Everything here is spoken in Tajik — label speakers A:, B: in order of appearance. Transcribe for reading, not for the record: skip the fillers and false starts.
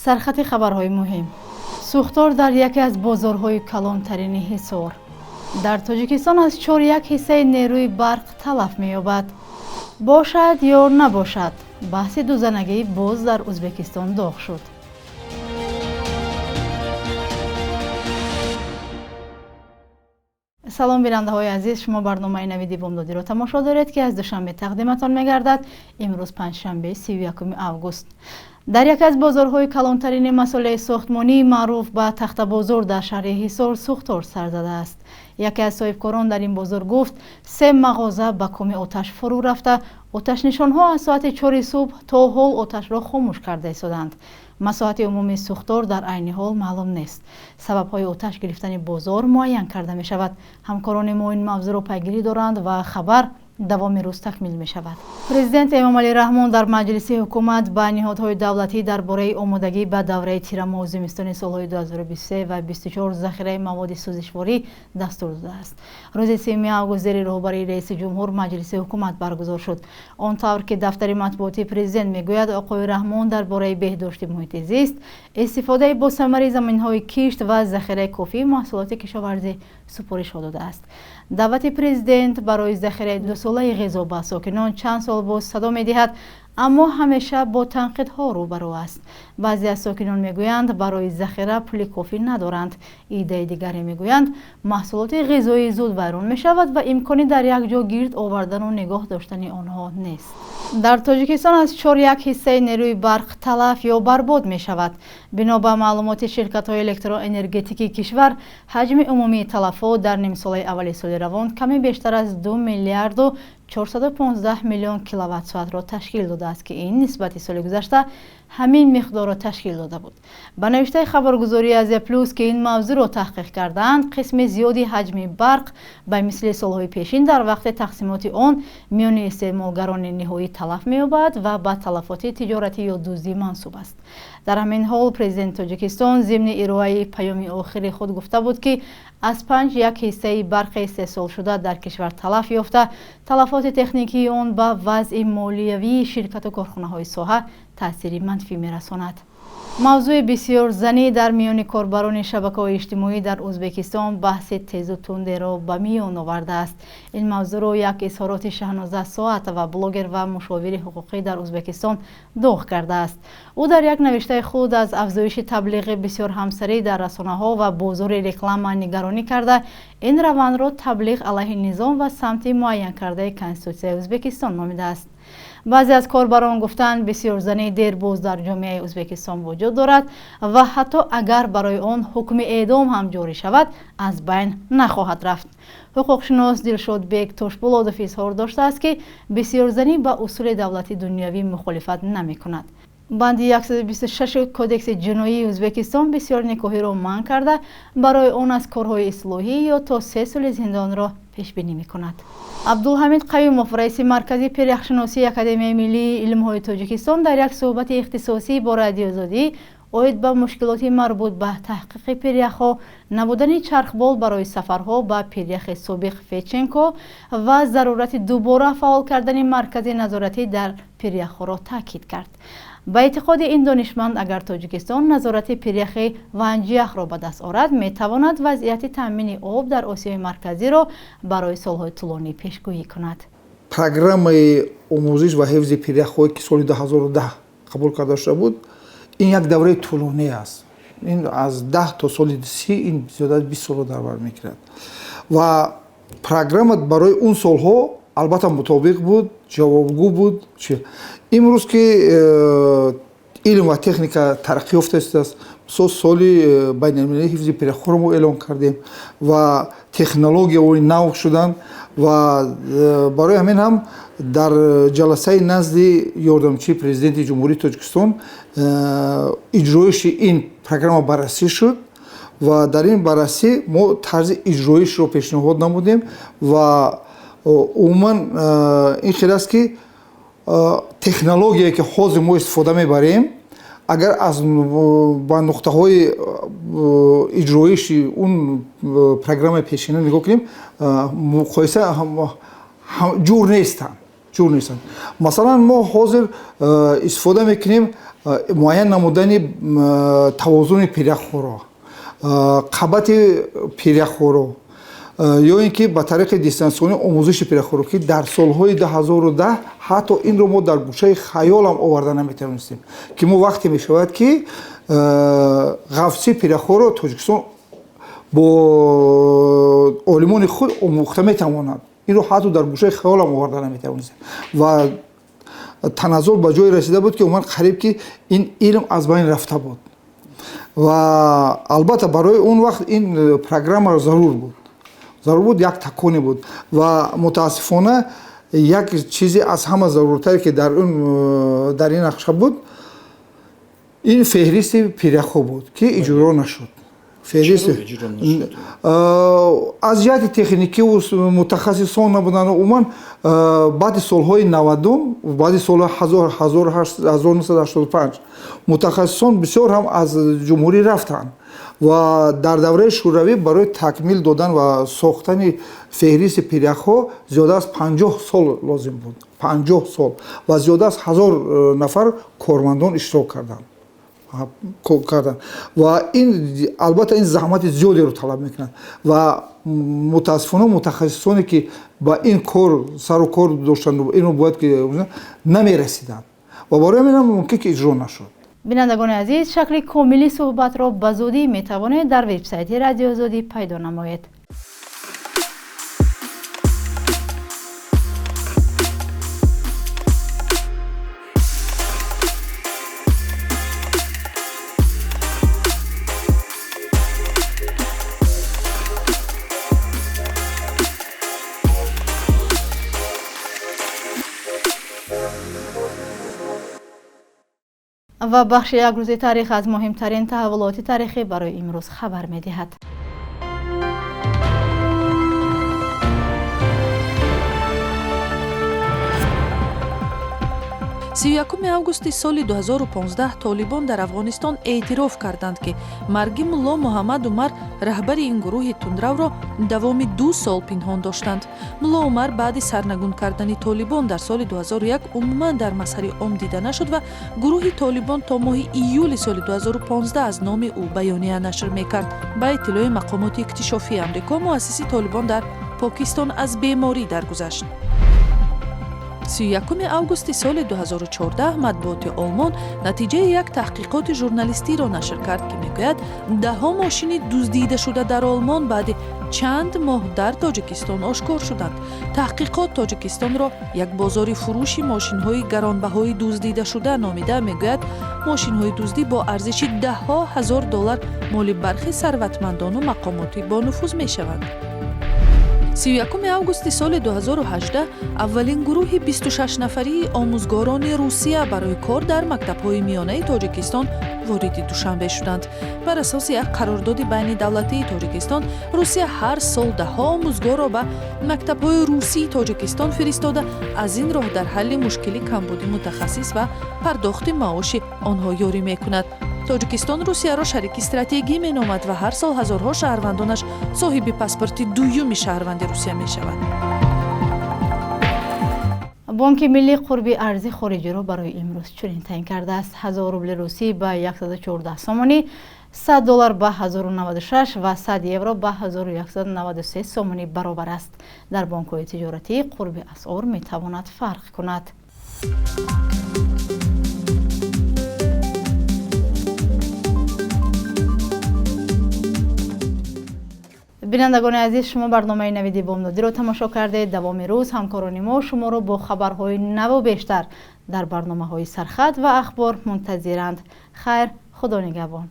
A: Сархати хабарҳои муҳим. Сӯхтор дар яке аз бозорҳои калонтарини Ҳисор. Дар Тоҷикистон аз 4 як ҳиссаи нерӯи барқ талаф меёбад. Бошад ё набошад, баҳси дузанагӣ боз дар Ӯзбекистон доғ шуд. Салом, бинандаҳои азиз, шумо барномаи Навиди бомдодиро тамошо доред, ки аз Душанбе тақдиматон мегардад. Имрӯз панҷшанбе, 31 август. Дар яке аз бозорҳои калонтарини масолеҳи сохтмонӣ, маъруф ба Тахтабозор, дар шаҳри Ҳисор сӯхтор сар задааст. Яке аз соҳибкорон дар ин бозор гуфт, се мағоза ба коми оташ фурӯ рафта, оташнишонҳо аз соати 4 субҳ то ҳол оташро хомӯш карда истоданд. Масоҳати умумии сӯхтор дар айни ҳол маълум нест. Сабабҳои оташ гирифтани бозор муайян карда мешавад. Ҳамкорони мо ин мавзӯъро пайгирӣ доранд ва хабар давоми рӯз такмил мешавад. Президент Эмомалӣ Раҳмон дар маҷлиси ҳукумат ба ниҳодҳои давлатӣ дар бораи омодагӣ ба давраи тирамоҳу зимистони солҳои 2023 ва 24, захираи маводи сӯзишворӣ дастур додааст. Рӯзи 3 август зери роҳбарии раиси ҷумҳур маҷлиси ҳукумат баргузор шуд. Он тавр ки дафтари матбуотии президент мегӯяд, оқои Раҳмон дар бораи беҳдошти муҳити зист, истифодаи босамари заминҳои кишт ва захираи кофии маҳсулоти кишоварзӣ супоришҳо додааст. Даъвати президент барои захираи дусолаи ғизо ба сокинон чанд сол боз садо медиҳад, аммо ҳамеша бо танқидҳо рӯбарӯ аст. Баъзе аз сокинон мегӯянд, барои захира пули кофӣ надоранд. Иддаи дигаре мегӯянд, маҳсулоти ғизоӣ зуд вайрон мешавад ва имкони дар як ҷо гирд овардану нигоҳ доштани онҳо нест. Дар Тоҷикистон аз 4 як ҳиссаи нерӯи барқ талаф ё барбод мешавад. Бино ба маълумоти ширкатҳои электроэнергетикии кишвар, ҳаҷми умумии талафот дар нимсолаи аввали соли равон каме бештар аз 2 миллиарду 415 миллион киловатт-соатро ташкил додааст, ки ин нисбати соли гузашта ҳамин миқдорро ташкил дода буд. Ба навиштаи хабаргузории Азия Плюс, ки ин мавзӯъро таҳқиқ кардаанд, қисми зиёди ҳаҷми барқ ба мисли солҳои пешин дар вақти тақсимоти он миёни истеъмолгарони ниҳоӣ талаф меёбад ва ба талафоти тиҷоратӣ ё дуздӣ мансуб аст. Дар ҳамин ҳол, президенти Тоҷикистон зимни ироаи паёми охири худ гуфта буд, ки аз 5 як ҳиссаи барқи истеҳсолшуда дар кишвар талаф ёфта, талафоти техникии он ба вазъи молиявии ширкату корхонаҳои соҳа таъсири манфӣ мерасонад. Мавзӯи бисёрзанӣ дар миёни корбарони шабакаҳои иҷтимоӣ дар Ӯзбекистон баҳси тезу тундеро ба миён овардааст. Ин мавзӯъро як изҳороти Шаҳноза Соатова, блогер ва мушовири ҳуқуқӣ дар Ӯзбекистон, доғ кардааст. Ӯ дар як навиштаи худ аз афзоиши таблиғи бисёрҳамсарӣ дар расонаҳо ва бозори реклама нигаронӣ карда, ин равандро таблиғ алайҳи низом ва самти муайянкардаи Конститутсияи Ӯзбекистон номидааст. Баъзе аз корбарон гуфтанд, бисёрзанӣ дербоз дар ҷомеаи Ӯзбекистон вуҷуд дорад ва ҳатто агар барои он ҳукми эъдом ҳам ҷорӣ шавад, аз байн нахоҳад рафт. Ҳуқуқшинос Дилшодбек Тошбулодов изҳор доштааст, ки бисёрзанӣ ба усули давлати дунявӣ мухолифат намекунад. Банди 126 Кодекси ҷиноии Ӯзбекистон бисёрникоҳиро манъ карда, барои он аз корҳои ислоҳӣ ё то 3 соли зиндонро пешбинӣ мекунад. Абдулҳамид Қаюмов, раиси Маркази пиряхшиносии Академияи миллии илмҳои Тоҷикистон, дар як суҳбати ихтисосӣ бо Радиоозодӣ оид ба мушкилоти марбут ба таҳқиқи пиряхҳо, набудани чархбол барои сафарҳо ба пиряхи собиқ Федченко ва зарурати дубора фаъол кардани маркази назоратӣ дар пиряхҳоро таъкид кард. Ба эътиқоди ин донишманд, агар Тоҷикистон назорати пиряхи Ванҷияхро ба даст орад, метавонад вазъияти таъмини об дар Осиёи Марказиро барои солҳои тӯлонӣ пешгӯӣ кунад.
B: Программаи омӯзиш ва ҳифзи пиряхҳое, ки соли 2010 қабул карда шуда буд, ин як давраи тӯлонӣ аст. Ин аз 10 то соли 30, ин зиёда аз 20 солро дар бар мегирад ва программа барои он солҳо албатта мутобиқ буд, ҷавобгӯ буд. Имрӯз ки илм ва техника тараққӣ ёфта истодааст, мисол, соли байналмилалии ҳифзи пиряхҳоро мо эълон кардем ва технологияҳои нав шуданд ва барои ҳамин ҳам дар ҷаласаи назди ёрдамчии президенти Ҷумҳурии Тоҷикистон иҷроиши ин программа баррасӣ шуд ва дар ин баррасӣ мо тарзи иҷроишро пешниҳод намудем. Ва умуман ин хел аст, ки технологияе, ки ҳозир мо истифода мебарем, агар аз ба нуқтаҳои иҷроиши он программаи пешина нигоҳ кунем, муқоиса ҷур нестанд. Масалан, мо ҳозир истифода мекунем. Муайян намудани тавозуни пиряхҳоро, қабати пиряхҳоро, ё ин ки ба тариқи дистанционӣ омӯзиши пиряхҳоро, ки дар солҳои 2010 ҳатто инро мо дар гӯшаи хаёлам оварда наметавонистем, ки мо вақте мешавад, ки ғафси пиряхҳоро Тоҷикистон бо олимони худ омӯхта метавонад. Инро ҳатто дар гӯшаи хаёлам оварда наметавонистем ва таназзул ба ҷое расида буд, ки умуман қариб ки ин илм аз байн рафта буд. Ва албатта барои он вақт ин программа зарур буд. Зарур буд, як таконе буд. Ва мутаассифона як чизе аз ҳама заруртаре, ки дар ин нақша буд, ин феҳристи пиряхҳо буд, ки иҷро нашуд. Аз ҷиҳати техникиву мутахассисон набуданд. Умуман баъди солҳои 90, баъди солҳои 1985 мутахассисон бисёр ҳам аз ҷумҳурӣ рафтанд ва дар давраи шӯравӣ барои такмил додан ва сохтани феҳристи пиряхҳо зиёда аз 50 сол лозим буд. 50 сол ва зиёда аз 1000 нафар кормандон иштирок карданд. Ва ин албатта ин заҳмати зиёдеро талаб мекунад ва мутаассифона мутахассисоне, ки ба ин кор сару кор доштанд, инро бояд ки намерасиданд ва барои ҳамин ҳам мумкин ки иҷро нашуд.
A: Бинандагони азиз, шакли комили суҳбатро ба зудӣ метавонед дар вебсайти Радиои Озодӣ пайдо намоед. Ва бахши як рӯзи таърих аз муҳимтарин таҳаввулоти таърихӣ барои имрӯз хабар медиҳад.
C: 31 августи соли 2015 толибон дар Афғонистон эътироф карданд, ки марги Мулло Муҳаммад Умар, раҳбари ин гурӯҳи тундравро, давоми 2 сол пинҳон доштанд. Мулло Умар баъди сарнагун кардани толибон дар соли 2001 умуман дар мазҳари ом дида нашуд ва гурӯҳи толибон то моҳи июли соли 2015 аз номи ӯ баёния нашр мекард. Ба иттилои мақомоти иктишофии Амрико, муассиси толибон дар Покистон аз беморӣ даргузашт. 31 августи соли 2014 матбуоти Олмон натиҷаи як таҳқиқоти журналистиро нашр кард, ки мегӯяд даҳҳо мошини дуздидашуда дар Олмон баъди чанд моҳ дар Тоҷикистон ошкор шуданд. Таҳқиқот Тоҷикистонро як бозори фурӯши мошинҳои гаронбаҳои дуздидашуда номида мегӯяд мошинҳои дуздӣ бо арзиши даҳҳо ҳазор доллар моли бархи сарватмандону мақомоти бонуфуз мешаванд. 31 августи соли 2018 аввалин гурӯҳи 26 нафарии омӯзгорони Русия барои кор дар мактабҳои миёнаи Тоҷикистон вориди Душанбе шуданд. Бар асоси як қарордоди байни давлатии Тоҷикистон, Русия ҳар сол даҳҳо омӯзгорро ба мактабҳои русии Тоҷикистон фиристода, аз ин роҳ дар ҳалли мушкили камбуди мутахассис ва пардохти маоши онҳо ёрӣ мекунад. Тоҷикистон Русияро шарики стратегӣ меномад ва ҳар сол ҳазорҳо шаҳрвандонаш соҳиби паспорти дуюми шаҳрванди Русия мешаванд.
A: Бонки миллӣ қурби арзи хориҷиро барои имрӯз чунин таъин кардааст: 1000 рубли русӣ ба 114 сомонӣ, 100 доллар ба 1096 ва 100 евро ба 1193 сомонӣ баробар аст. Дар бонкҳои тиҷоратӣ қурби асъор метавонад фарқ кунад. Бинандагони азиз, шумо барномаи навиди бомдодиро тамошо кардед. Давоми рӯз ҳамкорони мо шуморо бо хабарҳои наву бештар дар барномаҳои сархат ва ахбор мунтазиранд. Хайр, Худо нигаҳбон.